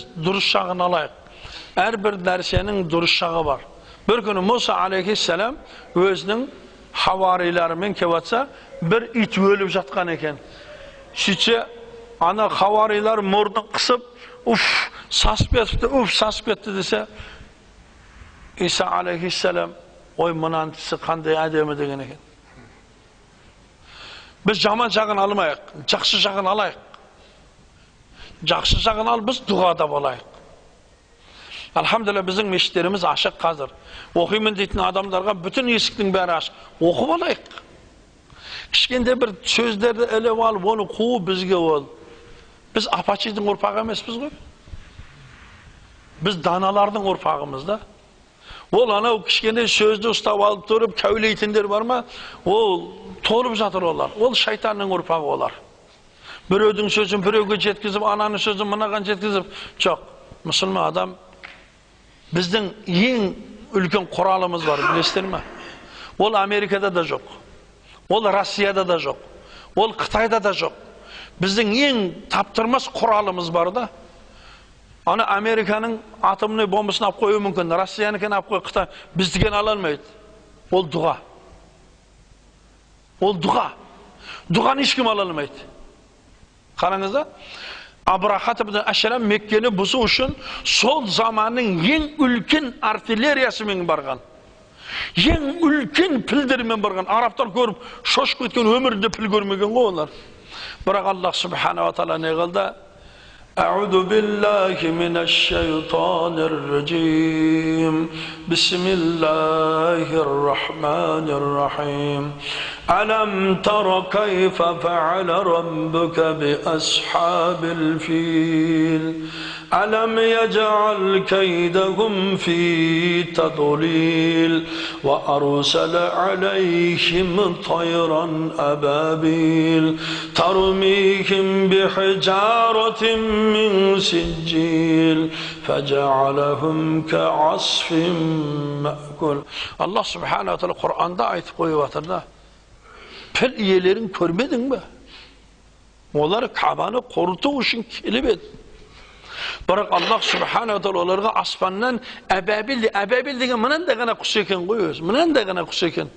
Біз дұрыс жағын алайық. Әрбір нәрсенің дұрыс жағы бар. Бір күні Мұса алейхиссалам өзінің хавариларымен келіп жатса, бір ит өліп жатқан екен. Сөйтсе, ана хаварилар мұрнын қысып, уф, сасып кетіпті, уф, сасып кетті десе, Иса алейхиссалам, ой, мынаның тісі қандай әдемі деген екен. Біз жаман жағын алмайық, жақсы жағын алайық. Жақсы жағын ал, біз дұғада болайық. Алхамдулилла, біздің мешіттеріміз ашық қазір. Оқимын дейтін адамдарға бүтін есіктің бәрі ашық. Оқып алайық. Кішкентай бір сөздерді іліп алып, оны қуу бізге ол. Біз апачидің ұрпағы емеспіз ғой. Біз даналардың ұрпағымыз да. Ол анау кішкене сөзді ұстап алып тұрып, кәулейтіндер бар ма? Ол толып жатыр олар. Ол шайтанның ұрпағы олар. Біреудің сөзін біреуге жеткізіп, ананың сөзін мынаған жеткізіп. Жоқ, мұсылман адам біздің ең үлкен құралымыз бар, білесіздер ме? Ол Америкада да жоқ. Ол Россияда да жоқ. Ол Қытайда да жоқ. Біздің ең таптырмас құралымыз бар да. Ана Американың атомный бомбасын алып қоюы мүмкін, Россияныкін алып қой, Қытай біздікін ала алмайды. Ол дұға. Ол дұға. Дұғаны ешкім ала алмайды. Қараңыз да, Абрахат ибн Ашрам Меккені бұзу үшін сол заманның ең үлкен артиллериясымен барған. Ең үлкен пілдермен барған. Арабтар көріп, шошып кеткен, өмірінде піл көрмеген ғой олар. Бірақ Аллах субханала тағала не қылды? أعوذ بالله من الشيطان الرجيم بسم الله الرحمن الرحيم ألم تر كيف فعل ربك بأصحاب الفيل ألم يجعل كيدهم في تضليل وأرسل عليهم طيرا أبابيل ترميهم بحجارة من سجيل فجعلهم كعصف مأكول. Allah Subhanahu ve Teala Kur'an'da ayet koyup hatırla. Pil iyelerin görmedin mi? Onlar Kabe'ni korutu için kelip et. Бірақ Аллах Субхану Тағала оларға аспаннан әбәбіл, әбәбіл деген мынандай ғана құс екен ғой өзі, мынандай ғана құс екен.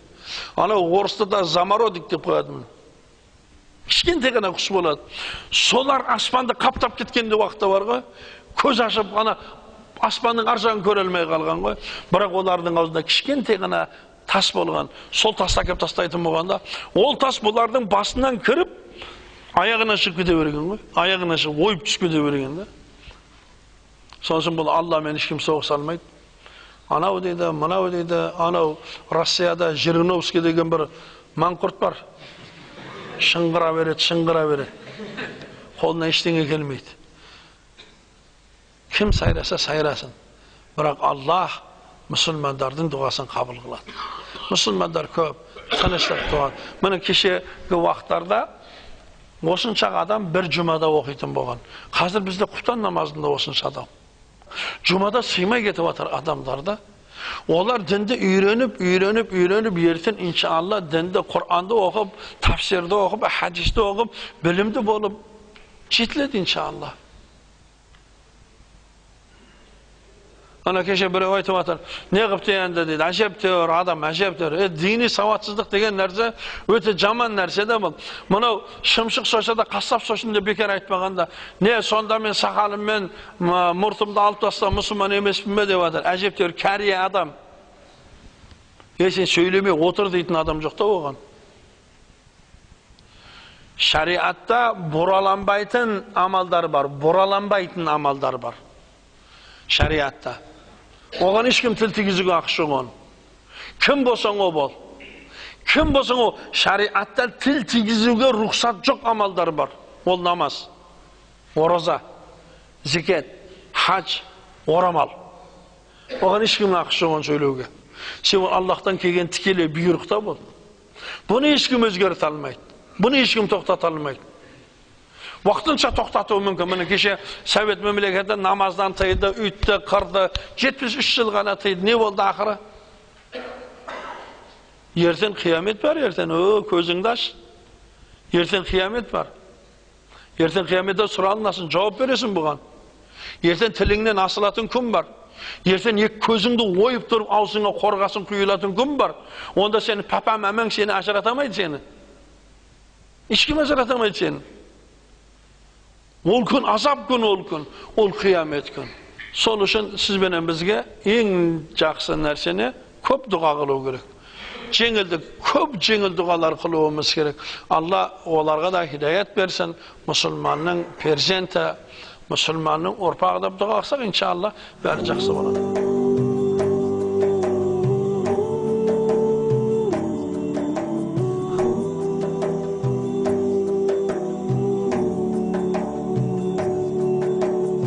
Ана орыста да замородик деп қояды. Кішкентай ғана құс болады. Солар аспанды қаптап кеткен де уақытта бар ғой. Көз ашып ана аспанның ар жағын көре алмай қалған ғой. Бірақ олардың аузында кішкентай ғана тас болған. Сол тасты әкеліп тастайтын болғанда, ол тас бұлардың басынан кіріп аяғына шығып кете берген ғой. Аяғына шығып ойып түсіп кете берген да. Сосын бұл Алламен ешкім соғыса алмайды. Анау дейді, мынау дейді, анау Россияда Жириновский деген бір маңқұрт бар. Шыңғыра береді, шыңғыра береді. Қолынан ештеңе келмейді. Кім сайраса сайрасын. Бірақ Аллах мұсылмандардың дұғасын қабыл қылады. Мұсылмандар көп, тыныштық туады. Міне кешегі уақыттарда осынша адам бір жұмада оқитын болған. Қазір бізде құптан намазында осынша адам. Жұмада сыймай кетіп жатыр адамдар да. Олар дінді үйреніп, үйреніп, үйреніп, ертең иншалла дінді, Құранды оқып, тафсирді оқып, хадисті оқып, білімді болып жетіледі иншалла. Ана кеше біреу айтып жатыр, не қыпты енді дейді, әжептәуір адам, әжептәуір. Діни сауатсыздық деген нәрсе өте жаман нәрсе де бұл. Мынау шымшық сойса да қассап сойсын деп бекер айтпағанда, не сонда мен сақалыммен мұртымды алып тастап мұсылман емеспін бе деп жатыр. Әжептәуір кәрия адам. Сен сөйлемей отыр дейтін адам жоқ та оған. Шариатта бұраланбайтын амалдар бар, бұраланбайтын амалдар бар. Шариатта. Оған ешкім тіл тигізуге ақы жоқ оның. Кім болсаң о бол. Кім болсаң о, шариатта тіл тигізуге рұқсат жоқ амалдар бар. Ол намаз, ораза, зекет, хаж, орамал. Оған ешкімнің ақысы жоқ оны сөйлеуге. Себебі Аллахтан келген тікелей бұйрық та бұл. Бұны ешкім өзгерте алмайды. Бұны ешкім тоқтата алмайды. Уақытынша тоқтатуы мүмкін. Міне кеше Совет мемлекеті намаздан тыйды, үйтті, қырды. 73 жыл ғана тыйды. Не болды ақыры? Ертең қиямет бар, ертең. О, көзіңді аш. Ертең қиямет бар. Ертең қияметте сұралынасың, жауап бересің бұған. Ертең тіліңнен асылатын күн бар. Ертең екі көзіңді ойып тұрып аузыңа қорғасын құйылатын күн бар. Онда сені папа мамаң сені ажырата алмайды сені. Ешкім ажырата алмайды сені. Ол күн азап күн, ол күн, ол қиямет күн. Сол үшін сіз бенен бізге ең жақсы нәрсені көп дұға қылу керек. Жеңілдік, көп жеңіл дұғалар қылуымыз керек. Алла оларға да хидаят берсін, мұсылманның перзенті, мұсылманның ұрпағы деп дұға қылсақ, иншалла бәрі жақсы болады.